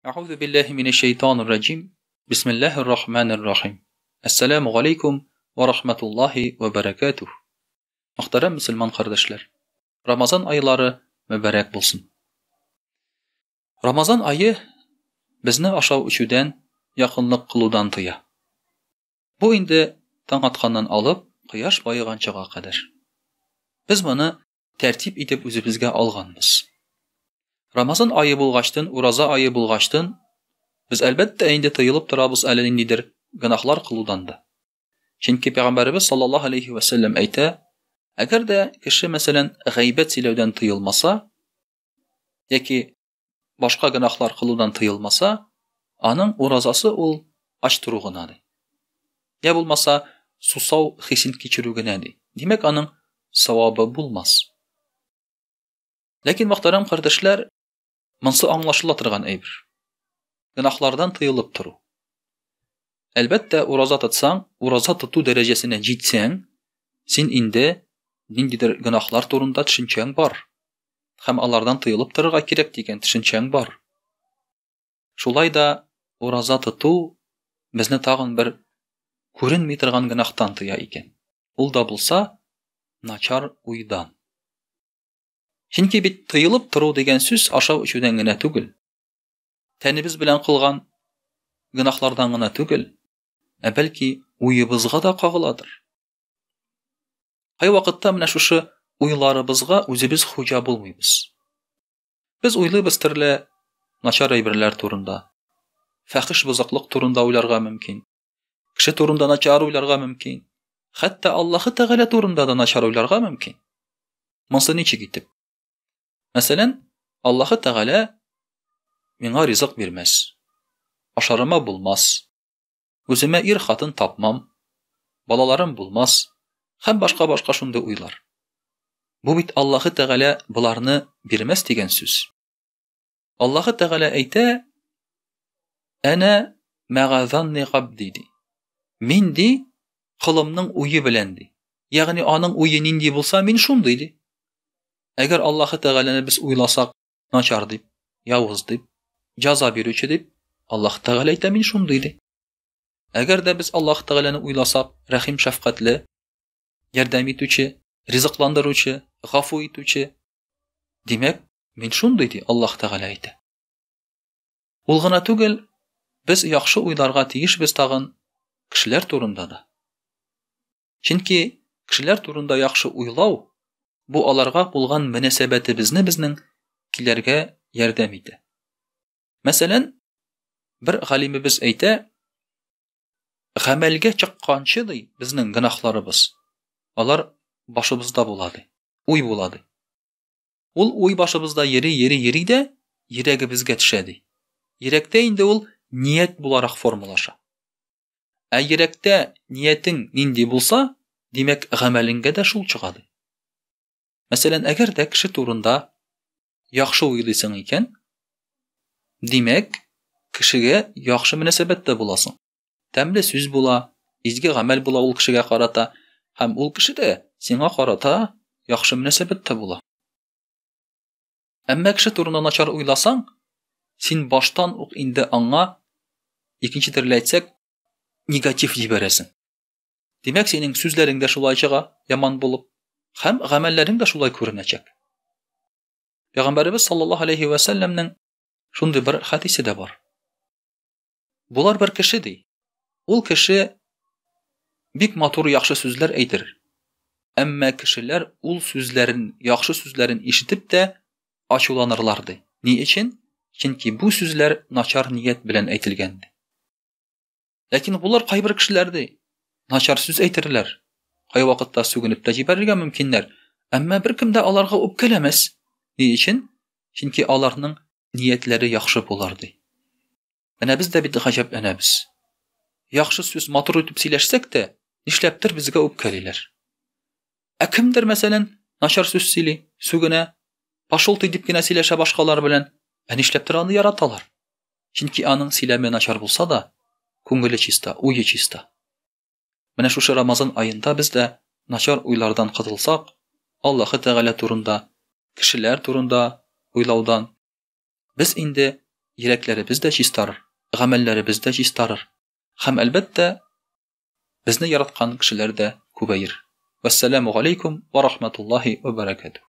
Әгъузу биллаһи минәш шәйтанир раҗим. Бисмиллаһир рахманир рахим. Әссәламү галәйкүм вә рахматуллаһи вә бәрәкәтүһ. Мөхтәрәм мөселман кардәшләр, Рамазан айлары мөбарәк булсын. Рамазан ае безне ашау-эчүдән, якынлык кылудан тыя. Бу инде таң атканнан алып кояш баеганчыга кадәр. Без моны тәртип итеп үзебезгә алганбыз. Рамазан ае булгачтын, ураза ае булгачтын, без әлбәттә инде тыелып торабыз әле ниндидер гөнаһлар кылудан да. Чөнки пәйгамбәребез саллаллаһу алейхи ва сәлләм әйтә, әгәр дә кеше, мәсәлән, гайбәт сөйләүдән тыелмаса, яки башка гөнаһлар кылудан тыелмаса, аның уразасы ул ач тору гына ди. Я булмаса, сусау хисен кичерү генә ди. Димәк, аның савабы булмас. Ләкин, мөхтәрәм кардәшләр, монсы аңлашыла торган әйбер. Гөнаһлардан тыелып тору. Әлбәттә, ураза тотсаң, ураза тоту дәрәҗәсенә җитсәң, син инде ниндидер гөнаһлар турында төшенчәң бар. Һәм алардан тыелып торырга кирәк дигән төшенчәң бар. Шулай да ураза тоту безне тагын бер күренми торган гөнаһтан тыя икән. Ул да булса начар уйдан. Чөнки бит тыелып тору дигән сүз ашау-эчүдән генә түгел. Тәнебез белән кылган гөнаһлардан гына түгел, ә бәлки уебызга да кагыладыр. Кайвакытта менә шушы уйларыбызга үзебез хуҗа булмыйбыз. Без уйлыйбыз төрле начар әйберләр турында. Фәхиш бозыклык турында уйларга мөмкин. Кеше турында начар уйларга мөмкин. Хәтта Аллаһы Тәгалә турында да начар уйларга мөмкин. Монсы ничек итеп? Мәсәлән, Аллаһы Тәгалә миңа ризык бирмәс. Ашарыма булмас. Үземә ир-хатын тапмам, балаларым булмас һәм башка-башка шундый уйлар. Бу бит Аллаһы Тәгалә боларны бирмәс дигән сүз. Аллаһы Тәгалә әйтә, Әнә мәгазанни габди ди. Мин ди, колымның уе белән ди. Ягъни аның уе нинди булса, мин шундый ди. Әгәр Аллаһы Тәгаләне без уйласак, начар дип, явыз дип, җаза бирүче дип, Аллаһ Тәгалә әйтә, мин шундый ди. Әгәр дә без Аллаһ Тәгаләне уйласак, рәхим шәфкатьле, ярдәм итүче, ризыкландыручы, гафу итүче, димәк, мин шундый ди, Аллаһ Тәгалә әйтә. Ул гына түгел, без яхшы уйларга тиешбез тагын кешеләр турында да. Чөнки кешеләр турында яхшы уйлау бу аларга булган мөнәсәбәтебезне безнең киләргә ярдәм итә. Мәсәлән, бер галимебез әйтә, гамәлгә чыкканчы ди, безнең гөнаһларыбыз, алар башыбызда була ди, уй була ди. Ул уй башыбызда йөри, йөри, йөри дә йөрәгебезгә төшә ди. Йөрәктә инде ул ният буларак формалаша. Ә йөрәктә ниятең нинди булса, димәк, гамәлеңгә дә шул чыга ди. Мәсәлән, әгәр дә кеше турында яхшы уйлыйсың икән, димәк, кешегә яхшы мөнәсәбәттә буласың. Тәмле сүз була, изге гамәл була ул кешегә карата, һәм ул кеше дә сиңа карата яхшы мөнәсәбәттә була. Әмма кеше турында начар уйласаң, син баштан ук инде аңа, икенче төрле әйтсәк, негатив җибәрәсең. Димәк, синең сүзләрең дә шулай чыга, яман булып, һәм гамәлләрең дә шулай күренәчәк. Пәйгамбәребез саллаллаһу алейхи ва сәлләмнең шундый бер хәдисе дә бар. Болар бер кеше ди. Ул кеше бик матур яхшы сүзләр әйтер. Әмма кешеләр ул сүзләрен, яхшы сүзләрен ишетеп тә ачуланырлар ди. Ни өчен? Чөнки бу сүзләр начар ният белән әйтелгән ди. Ләкин болар кайбер кешеләр ди, начар сүз әйтерләр. Кайвакытта сүгенеп тә җибәрергә мөмкиннәр. Әмма беркем дә аларга үпкәләмәс. Ни өчен? Чөнки аларның ниятләре яхшы булар ди. Менә без дә бит гаҗәпләнәбез. Яхшы сүз матур итеп сөйләшсәк тә, нишләптер безгә үпкәлиләр. Ә кемдер, мәсәлән, начар сүз сөйли, сүгенә, пошел ты дип кенә сөйләшә башкалар белән, ә нишләптер аны яраталар. Чөнки аның сөйләме начар булса да, күңеле чиста, уе чиста. Менә шушы Рамазан аенда без дә начар уйлардан котылсак, Аллаһы Тәгалә турында, кешеләр турында уйлаудан, без инде йөрәкләребез дә чистарыр, гамәлләребез дә чистарыр һәм, әлбәттә, безне яраткан кешеләр дә күбәер. Вәссәламү галәйкүм вә рахматуллаһи вә бәрәкәтүһ.